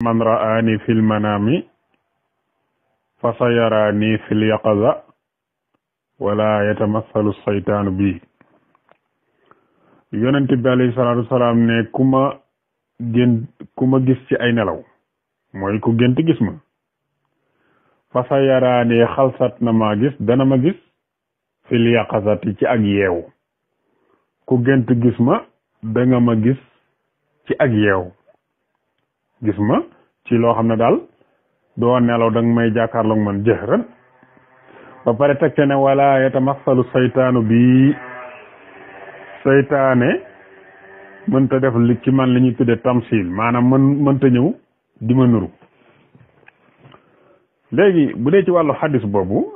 man ra'ani fil manami fa sayarani fil yaqaza wala yatamassalu saytaanu bi. yonent bi alayhi salaatu wasalaam ne ku ma gis ci ay nelaw mooy ku gént gis ma fa sayarani xalsat na maa gis dana ma gis fil yaqazati ci ak yeew ku gént gis ma danga ma gis ci ak yeew gis ma ci loo xam ne daal doo nelaw danga may jàkkaarloog man jëhran ba pare teg te ne wala yatamassalu saytaanu bi saytaane mënta def li ci man li ñuy tudde tamsil maanaam mënta ñëw di ma nuru. léegi bu dee ci wàllu xaddis boobu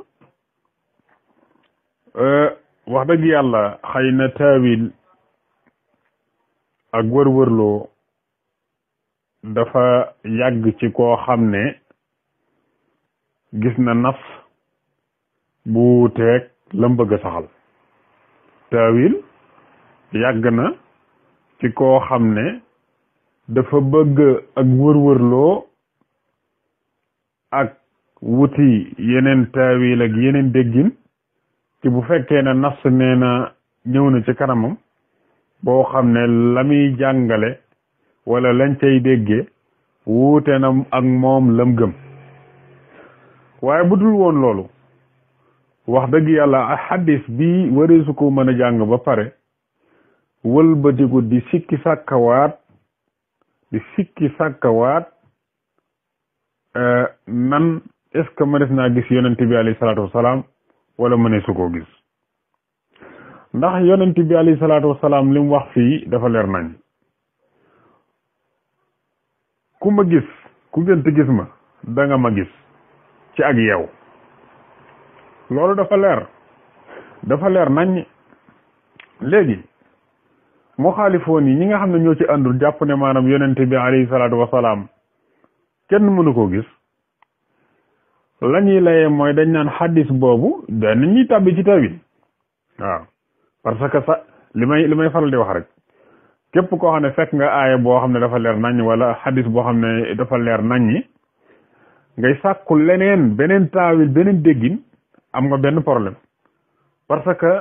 wax dëgg yàlla xëy na taawil ak wër-wërloo dafa yàgg ci koo xam ne gis na nas bu teeg lam bëgg a saxal. taawil yàgg na ci koo xam ne dafa bëgg ak wër-wërloo ak wuti yeneen taawil ak yeneen déggin ci bu fekkee ne nas nee na ñëw na ci kanamam boo xam ne la muy jàngale wala lañ cay déggee wuute na ak moom lam gëm. waaye bu dul woon loolu wax dëgg yàlla ak xaddis bi waree su ko mën a jàng ba pare wëlbatiku di sikki sàkkawaat nan est-ce que mënees naa gis yonent bi alayhi salaatu wasalaam wala mënees su koo gis. ndax yonent bi alayhi salaatu wasalaam li mu wax fii dafa leer nañ. ku ma gis ku gént gis ma danga ma gis ci ak yeew loolu dafa leer nañ. léegi mu xaalifoon yi ñi nga xam ne ñoo ci àndul jàpp ne maanaam yonent bi alayhi salaatu wasalaam kenn mënu koo gis la ñuy layee mooy dañ naan xaddis boobu dañ ñuy tàbbi ci tawil waaw parce que li may faral di wax rek képp koo xam ne fekk nga aaya boo xam ne dafa leer nañ wala xaddis boo xam ne dafa leer nañ ngay sàkku leneen beneen taawil beneen déggin am nga benn problème parce que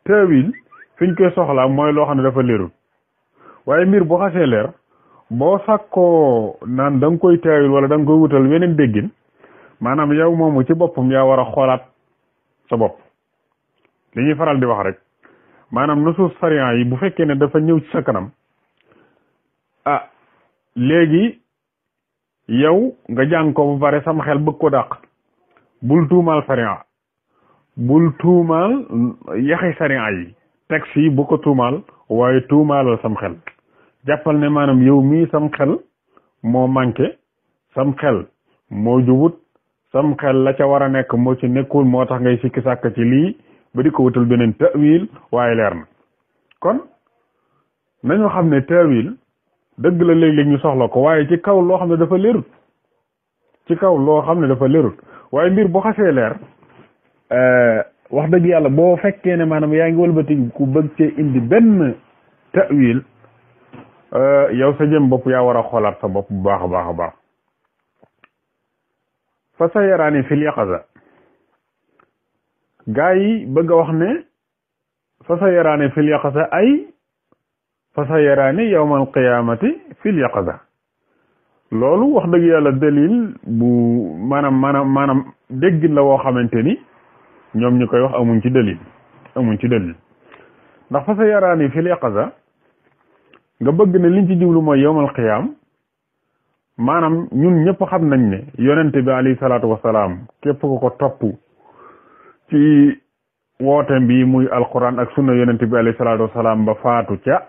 taawil fi ñu koy soxlaa mooy loo xam ne dafa leerul waaye mbir bu xasee leer boo sàkkoo naan da nga koy taawil wala da nga koy wutal weneen déggin maanaam yow moomu ci boppam yaa war a xoolaat sa bopp. li ñuy faral di wax rek maanaam nusuus sariya yi bu fekkee ne dafa ñëw ci sa kanam léegi yow nga jàng ko ba pare sama xel bëgg ko dàq bul tuumaal sariya bul tuumaal yaxi sariya yi texte yi bu ko tuumaal waaye tuumaalal sam xel jàppal ne maanaam yow mii sam xel moo manqué sam xel moo jubut sam xel la ca war a nekk moo ci nekkul moo tax ngay sikki sàkk ci lii ba di ko wutal beneen ta'wil waaye leer na. kon nañu xam ne ta'wil dëgg la léeg-léeg ñu soxla ko waaye ci kaw loo xam ne dafa leerut waaye mbir boo xasee leer wax dëgg yàlla boo fekkee ne maanaam yaa ngi wëlbati ku bëgg cee indi benn ta'wil yow sa jëm bopp yaa war a xoolaat sa bopp bu baax a baax a baax. fa sayaraani fil yaqaza gaa yi bëgg a wax ne fa sayaraani fil yaqaza ay fa sayaraani yawmal qiyaamati fil yaqaza loolu wax dëgg yàlla dalil bu maanaam déggin la woo xamante ni ñoom ñu koy wax amuñ ci dalil ndax fa sayaraani fil yaqaza nga bëgg ne liñ ci jublu mooy yawmal qiyaam maanaam ñun ñëpp xam nañ ne yonente bi alayhi salaatu wasalaam képp ko topp ci woote bi muy alquran ak sunna yonente bi alayhi salaatu wasalaam ba faatu ca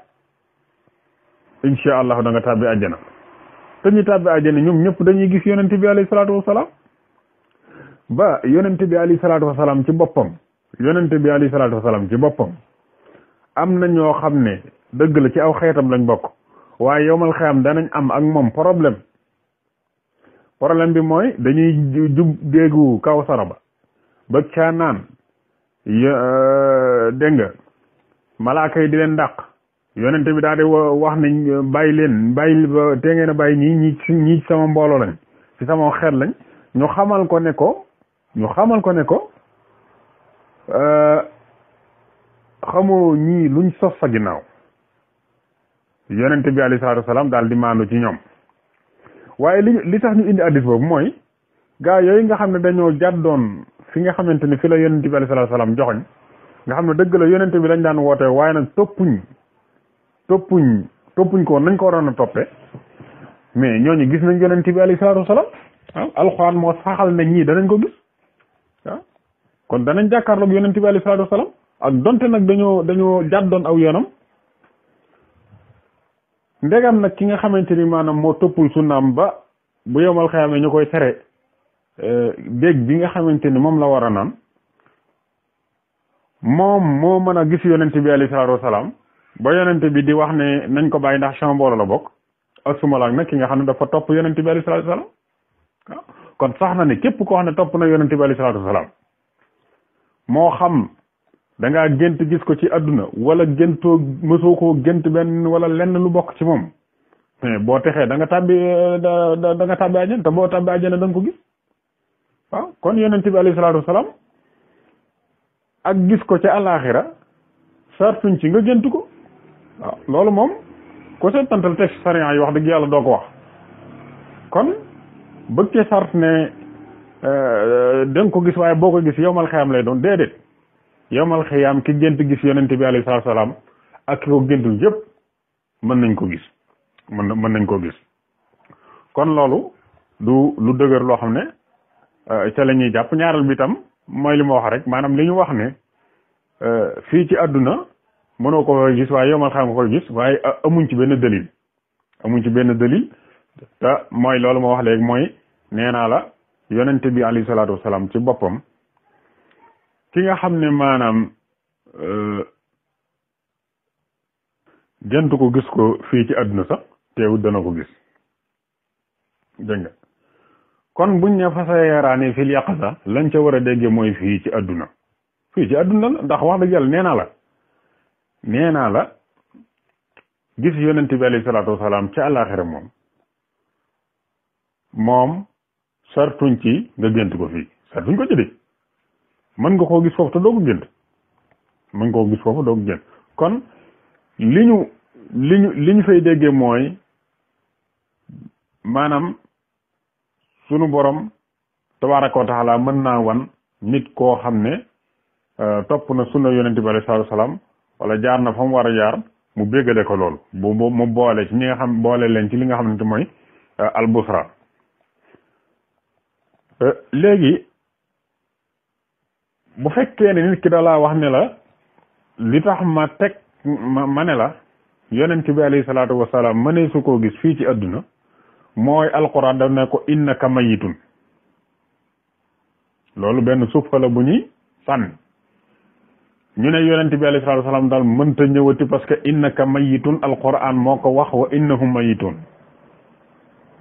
insha allah da nga tàbbi àjjana te ñu tàbbi àjjana ñoom ñëpp dañuy gis yonente bi alayhi salaatu wasalaam ba yonente bi alayhi salaatu wasalaam ci boppam am na ñoo xam ne dëgg la ci aw xeetam lañ bokk waaye yowmal xiyaam danañ am ak moom problème bi mooy dañuy jub déggu kaw sara ba caa naan dégg nga malaaka yi di leen dàq yonente bi daal di wax ne bàyyi leen bàyyi te ngeen a bàyyi ñii ñii sama mbooloo lañ ci sama xeet lañ ñu xamal ko ne ko xamoo ñii luñ sos sa ginnaaw yonente bi alayhi salaatu wasalaam daal di maandu ci ñoom. waaye li tax ñu indi addis boobu mooy gaa yooyu nga xam ne dañoo jàddoon fi nga xamante ni fi la yonente bi alayhi salaatu wasalaam joxoñ nga xam ne dëgg la yonente bi lañ daan woote waaye nag toppuñ ko nañ ko waroon a toppe mais ñooñu gis nañ yonente bi alayhi salaatu wasalaam alxuraan moo saxal ne ñii danañ ko gis kon danañ jàkkaarloog yonente bi alayhi salaatu wasalaam ak donte nag dañoo jàddoon aw yoonam ndegam nag ki nga xamante ni maanaam moo toppul sunnaam ba bu yomal xëyamee ñu koy tere déeg bi nga xamante ni moom la war a naan moom moo mën a gis yonente bi alayhi salaatu wasalaam ba yonente bi di wax ne nañ ko bàyyi ndax sama mbooloo la bokk ak suma laag nag ki nga xam ne dafa topp yonente bi alayhi salaatu wasalaam kon sax na ne képp koo xam ne topp na yonente bi alayhi salaatu wasalaam moo xam da ngaa gént gis ko ci àdduna wala géntoo mësoo koo gént benn wala lenn lu bokk ci moom mais boo texee da nga tàbbi da nga tàbbi àjjana te boo tàbbi àjjana da nga ko gis waaw kon yonente bi alayhi salaatu wasalaam ak gis ko ca àllaaxira sartuñ ci nga gént ko waaw loolu moom ko seetantal texte sariya yi wax dëgg yàlla doo ko wax kon bëgg cee sart ne da nga ko gis waaye boo ko gis yowmal xiyaam lay doon déedéet yowmal xiyaam ki gént gis yonente bi alayhi salaatu salaam ak ki ko géntul yëpp mën nañ ko gis mën nañ ko gis kon loolu du lu dëgër loo xam ne ca la ñuy jàpp ñaaral bi tam mooy li ma wax rek maanaam li ñu wax ne fii ci àdduna mënoo ko gis waaye yowmal xiyaam nga koy gis waaye amuñ ci benn dalil te mooy loolu ma wax léegi mooy nee naa la yonente bi alayhi salaatu wasalaam ci boppam ki nga xam ne maanaam gént ko gis ko fii ci àdduna sax teewut dana ko gis dégg nga kon buñ ne fasa yaraani fil yaqasa lañ ca war a dégge mooy fii ci àdduna la ndax wax dëgg yàlla nee naa la gis yonente bi alayhi salaatu wasalaam ci àllaaxira moom sartuñ ci nga gént ko fii sartuñ ko ci de mën nga koo gis foofu te doo ko gént kon li ñu fay déggee mooy maanaam sunu borom tabaaraka wa taala mën naa wan nit koo xam ne topp na sunna yonente bi alayhi salaatu salaam wala jaar na fa mu war a jaar mu béggale ko loolu mu boole ci ñi nga xam boole leen ci li nga xamante mooy albusra léegi bu fekkee ne nit ki da laa wax ne la li tax ma teg ma ne la yonent bi alayhi salaatu wasalaam mënee su koo gis fii ci àdduna mooy alquran daf ne ko innaka mayitun loolu benn suuf la bu ñuy sànni ñu ne yonent bi alayhi salaatu wasalaam daal mënta ñëwati parce que innaka mayitun alquran moo ko wax wa innahum mayitun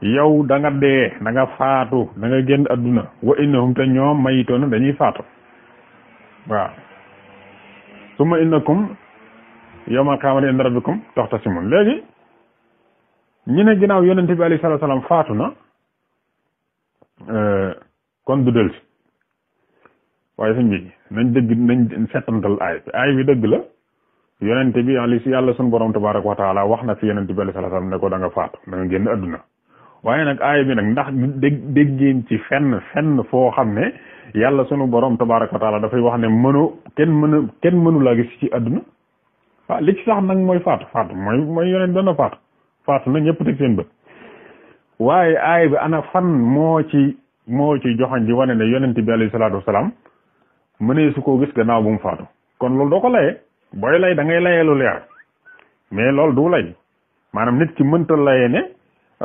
yow da nga dee da nga faatu da nga génn àdduna wa innahum te ñoom mayitoon dañuy faatu waaw summa innakum yawmal qiyaamati inda rabbikum taxtasimun léegi ñu ne ginnaaw yonente bi alayhi salaatu salaam faatu na kon du delsi waaye sëñ bi nañ settantal aay bi dëgg la yonente bi yàlla suñu borom tabaaraka wa taala wax na fi yonente bi alayhi salaatu salaam ne ko da nga faatu da nga génn àdduna waaye nag aaya bi nag ndax déggeen ci fenn foo xam ne yàlla sunu borom tabaaraka wa taala dafay wax ne kenn mënu laa gis ci àdduna li ci sax nag mooy faatu mooy yonent dana faatu na ñëpp teg seen bët waaye aaya bi ana fan moo ci joxañ ji wane ne yonent bi alayhi salaatu wasalaam mënee su koo gis gannaaw bu mu faatu kon loolu doo ko layee booy lay da ngay layee lu leer mais loolu du lay maanaam nit ki mënta layee ne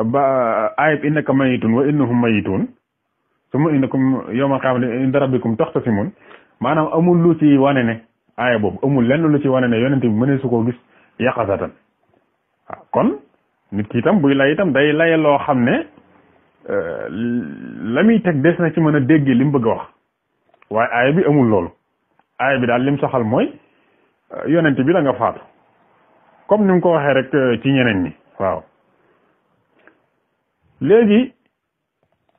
ba ayib innaka mayitun wa innahum mayitun summa innakum yawmal qiyaamati inda rabbikum taxtasimun maanaam amul lu ci wane ne aaya boobu amul lenn lu ci wane ne yonent bi mënee su koo gis yaqazatan waaw kon nit ki itam buy lay itam day laye loo xam ne la muy teg des na ci mën a déggee li mu bëgg a wax waaye aaya bi amul loolu aaya bi daal lim soxal mooy yonent bi da nga faatu comme ni mu ko waxee rek ci ñeneen ñi waaw léegi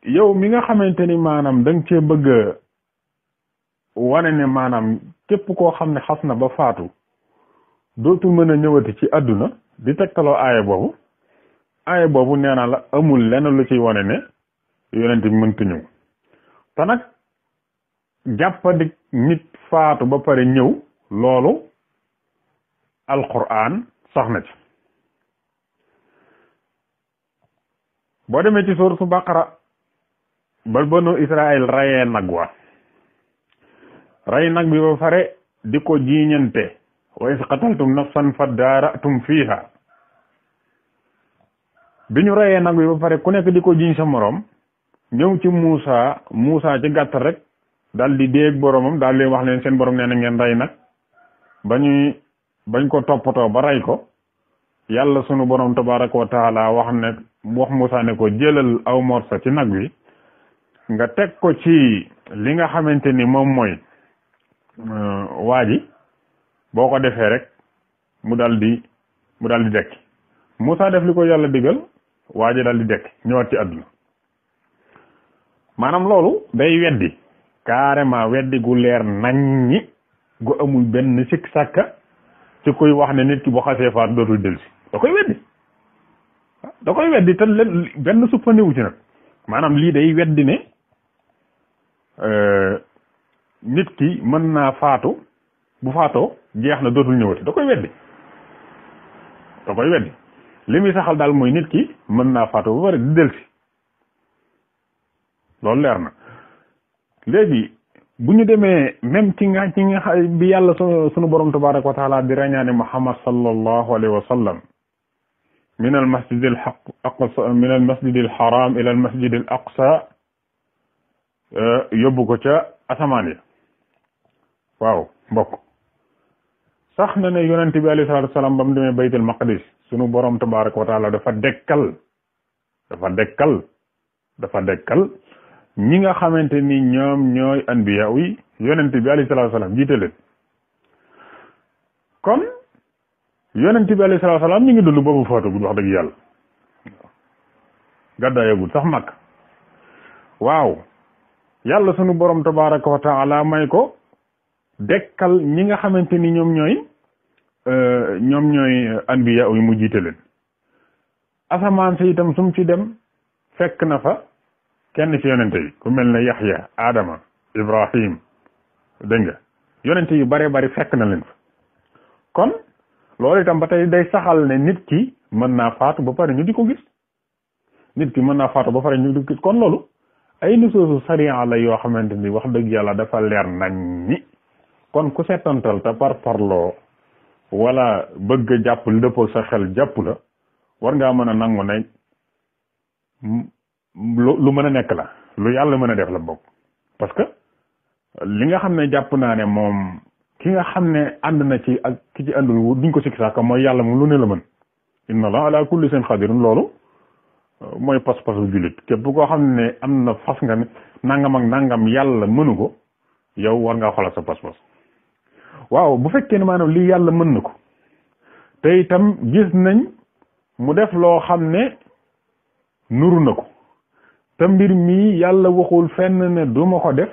yow mi nga xamante ni maanaam da nga cee bëgg wane ne maanaam képp koo xam ne xas na ba faatu dootul mën a ñëwati ci àdduna di tegtaloo aaya boobu nee na la amul lenn lu ciy wane ne yonent bi mënta ñëw te nag jàppandi nit faatu ba pare ñëw loolu alquran sax na ci boo demee ci suuratu baqara ba banu israel rayee nag wa ray nag bi ba pare di ko jiiñante wa is qataltum nafsan fa daaratum fiiha bi ñu rayee nag bi ba pare ku nekk di ko jiiñ sa moroom ñëw ci Muusa ci gàttal rek daal di déeg boromam daal di wax leen seen borom nee na ngeen rey nag bañ ko toppatoo ba rey ko yàlla sunu borom tabaraka wa taala wax Muusa ne ko jëlal aw morsa ci nag wi nga teg ko ci li nga xamante ni moom mooy waa ji boo ko defee rek mu daal di dekki Muusa def li ko yàlla digal waa ji daal di dekki ñëwaat ci àdduna maanaam loolu day weddi carrément weddi gu leer naññi gu amul benn sikk sàkka ci koy wax ne nit ki bu xasee faat dootul delsi da koy weddi te benn suppandiwu ci nag maanaam lii day weddi ne nit ki mën naa faatu bu faatoo jeex na dootul ñëwati da koy weddi li muy saxal daal mooy nit ki mën naa faatu ba pare di delsi loolu leer na léegi bu ñu demee même ci nga bi yàlla sunu borom tabaraka wa taala di rañaane Muhammad sallallahu alayhi wa sallam min al masjid al aqsa min al masjid al haram ila al masjid al aqsa yóbbu ko ca asamaan yi waaw mbokk sax na ne yonent bi alayhi salatu wasalam ba mu demee baytul maqdis sunu borom tabaraka wa taala dafa dekkal ñi nga xamante ni ñoom ñooy anbiya yi yonent bi alayhi salatu wasalam jiite leen kon yonent bi alayhi salatu wasalam ñu ngi dund boobu faatagul wax dëgg yàlla gàddaayagul sax mag waaw yàlla sunu borom tabaraka wa taala may ko dekkal ñi nga xamante ni ñoom ñooy anbiya yi mu jiite leen asamaan si itam sum ci dem fekk na fa kenn ci yonente yi ku mel ne Yaxya Adama Ibrahim dégg nga yonente yu bare bari fekk na leen fa kon loolu itam ba tey day saxal ne nit ki mën naa faatu ba pare ñu di ko gis kon loolu ay nusuusu sariya la yoo xamante ni wax dëgg yàlla dafa leer nañ ni kon ku seetantal te par parloo wala bëgg a jàpp li dëppoo sa xel jàpp la war ngaa mën a nangu ne lu mën a nekk la lu yàlla mën a def la bokk parce que li nga xam ne jàpp naa ne moom ki nga xam ne ànd na ci ak ki ci àndul duñ ko sikki saaka mooy yàlla moom lu ne la mën inna allah ala kulli shay'in qadirun loolu mooy pas-pasu jullit képp koo xam ne am na fas nga ne nangam ak nangam yàlla mënu ko yow war ngaa xoolal sa pas-pas waaw bu fekkee ne maanaam lii yàlla mën na ko te itam gis nañ mu def loo xam ne nuru na ko te mbir mi yàlla waxul fenn ne du ma ko def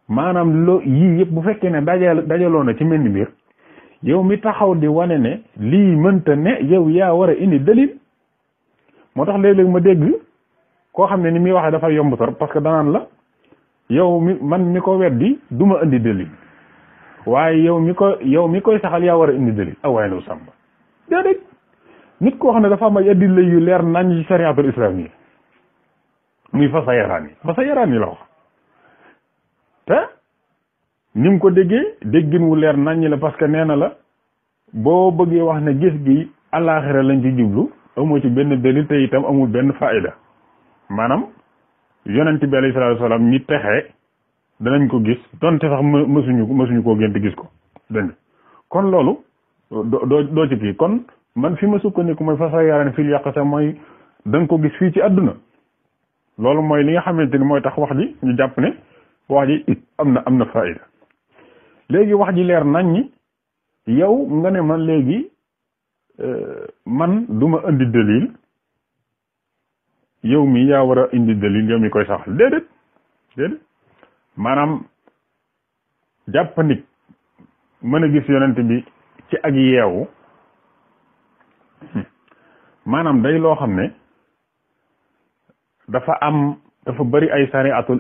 maanaam yii yëpp bu fekkee ne dajaloo na ci mel ni mbir yow mi taxaw di wane ne lii mënta ne yow yaa war a indi dalil moo tax léeg-léeg ma dégg koo xam ne ni muy waxee dafa yomb tor parce que danaan la yow mi ko weddi du ma indi dalil waaye yow mi koy saxal yaa war a indi dalil waaye lu sàmba déedéet nit koo xam ne dafa am ay adilla yu leer nañ ci shariatul islam yi muy fasa yaraan yi la wax te ni mu ko déggin wu leer nañ la parce que nee na la boo bëggee wax ne gis gi àllaaxira lañ ci jublu amoo ci benn dalil te itam amul benn faayda maanaam yonent bi alayhi salaatu wasalaam ñi texee danañ ko gis donte sax mësuñu koo gént gis ko dégg kon loolu doo ci kii kon man fi ma sukkandiku mooy fasa yaraan fil yàq sax mooy da nga ko gis fii ci àdduna loolu mooy li nga xamante ni mooy tax wax ji ñu jàpp ne wax ji am na faayda léegi wax ji leer nañ ñi yow nga ne man léegi man duma indi dalil yow mi yaa war a indi dalil yow mi koy saxal déedéet maanaam jàpp nit mën a gis yonent bi ci ak yeewu maanaam day loo xam ne dafa bari ay sariatul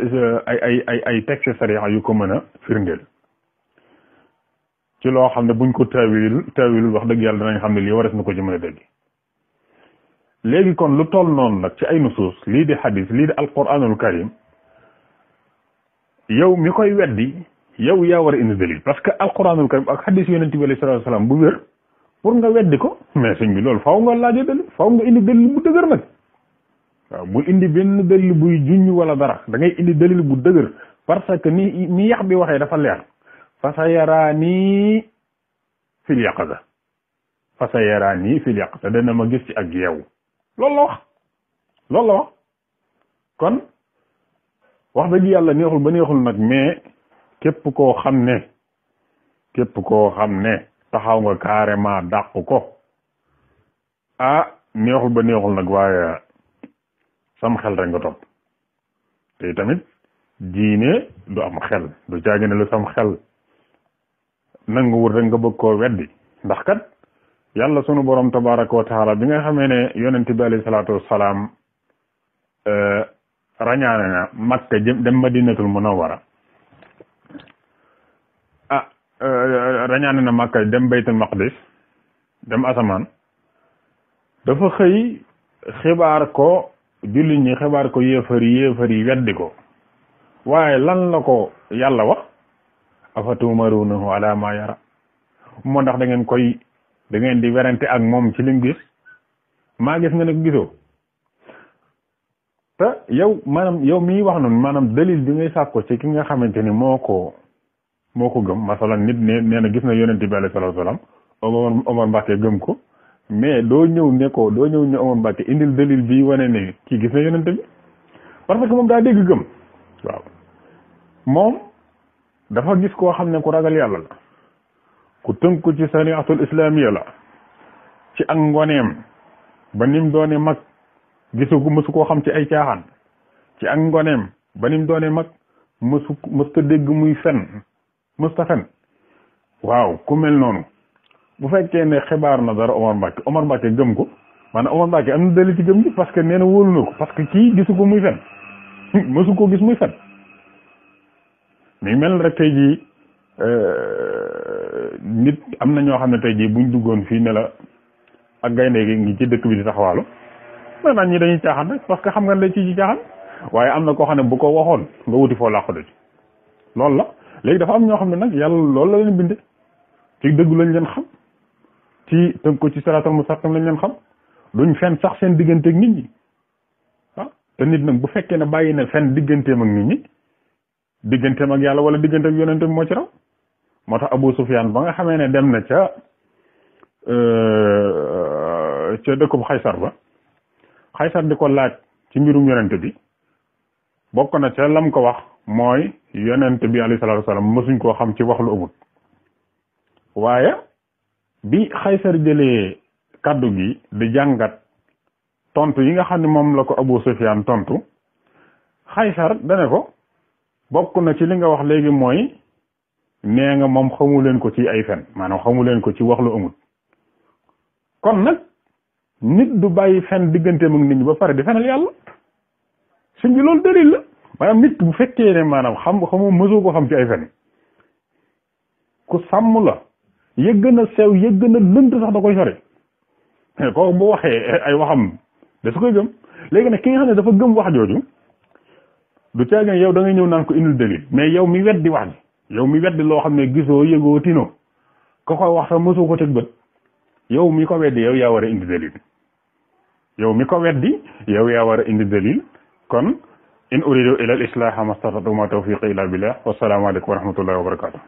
ay texte sariya yu ko mën a firndeel ci loo xam ne buñ ko taawilul wax dëgg yàlla danañ xam ne lii wares na ko ci mën a dégg léegi kon lu toll noonu nag ci ay nusuus lii di hadis lii di alquranul karim yow mi koy weddi yow yaa war a indi dalil parce que alquranul karim ak hadis yonent bi alayhi salaatu salaam bu wér pour nga weddi ko mais sëñ bi loolu faaw nga laajee dalil faaw nga indi dalil bu dëgër nag waaw bul indi benn dalil buy junñ wala dara da ngay indi dalil bu dëgër parce que ni yax bi waxee dafa leer fa sa yaraanii fil yaqaza dana ma gis ci ak yeewu loolu la wax kon wax dëgg yàlla neexul ba neexul nag mais képp koo xam ne taxaw nga carrément dàq ko neexul ba neexul nag waaye sam xel rek nga topp te tamit diine du am xel du caagi ne lu sam xel nanga wut rek nga bëgg koo weddi ndax kat yàlla sunu borom tabaraka wa taala bi nga xamee ne yonent bi alayhi salaatu wassalaam rañaane na Makka dem Madinatul Munawwara rañaane na Makka dem Baytul Maqdis dem asamaan dafa xëy xibaar ko jullit ñi xibaar ko yéefar yi weddi ko waaye lan la ko yàlla wax afatumarunahu ala ma yara moo ndax da ngeen di werante ak moom ci lim gis maa gis nga ne ko gisoo te yow miy wax noonu maanaam dalil bi ngay sàkko ci ki nga xamante ni moo ko gëm masalan nit nee na gis na yonent bi alayhi salaatu salaam Omar Mbacke gëm ko mais doo ñëw ne Omar Mbacke indil dalil bi wane ne kii gis na yonent bi parce que moom daa dégg gëm waaw moom dafa gis koo xam ne ku ragal yàlla la ku tënku ci sariatul islamiya la ci ak ngoneem ba nim doone mag mësu koo xam ci ay caaxaan ci ak ngoneem ba nim doone mag mësta dégg muy mësta fen waaw ku mel noonu bu fekkee ne xibaar na dara Omar Mbacke gëm ko maanaam Omar Mbacke am na dalil ci gëm gi parce que nee na wóolu na ko parce que kii gisu ko muy fen mësu koo gis muy fen mi mel rek tey jii nit am na ñoo xam ne tey jii buñ duggoon fii ne la ak gaynde gi ngi ci dëkk bi di taxawaalu maanaam ñi dañuy caaxaan rek parce que xam nga ne ci caaxaan waaye am na koo xam ne bu ko waxoon nga wuti foo làqatu ci loolu la léegi dafa am ñoo xam ne nag yàlla loolu la leen binde ci dëggu lañ leen xam ci tënk ko ci siraatal mustaqim lañ leen xam duñ fen sax seen digganteeg nit ñi te nit nag bu fekkee ne bàyyi na fen digganteem ak nit ñi digganteem ak yàlla wala digganteem ak yonentam moo ci raw moo tax Abu Sufyaan ba nga xamee ne dem na ca dëkkub Xaysar ba Xaysar di ko laaj ci mbirum yonent bi bokk na ca lam ko wax mooy yonent bi alayhi salaatu wasalaam mësuñ koo xam ci wax lu amut waaye bi Xaysar jëlee kaddu gi di jàngat tontu yi nga xam ne moom la ko Abu Sufyaan tontu Xaysar dane ko bokk na ci li nga wax léegi mooy nee nga moom xamu leen ko ci ay fen maanaam xamu leen ko ci wax lu amut kon nag nit du bàyyi fen digganteem ak nit ñi ba pare di fenal yàlla suñ bi loolu dalil la maanaam nit bu fekkee ne maanaam xamu mësoo ko xam ci ay fen ku sàmm la yëgg na sew yëgg na lënt sax da koy sori kooku bu waxee ay waxam da su koy gëm léegi nag ki nga xam ne dafa gëm wax jooju du caagin yow da ngay ñëw naan ko indil dalil mais yow mi weddi wax ji yow mi weddi loo xam ne gisoo yëgoo tinoo ko koy wax sax mësoo ko teg bët yow mi ko weddi yow yaa war a indi dalil yow mi ko weddi yow yaa war a indi dalil kon in uridu ila al islaha mastata'tu ma tawfiqi illa billah wasalaamu aleykum wa rahmatullahi wa barakatuh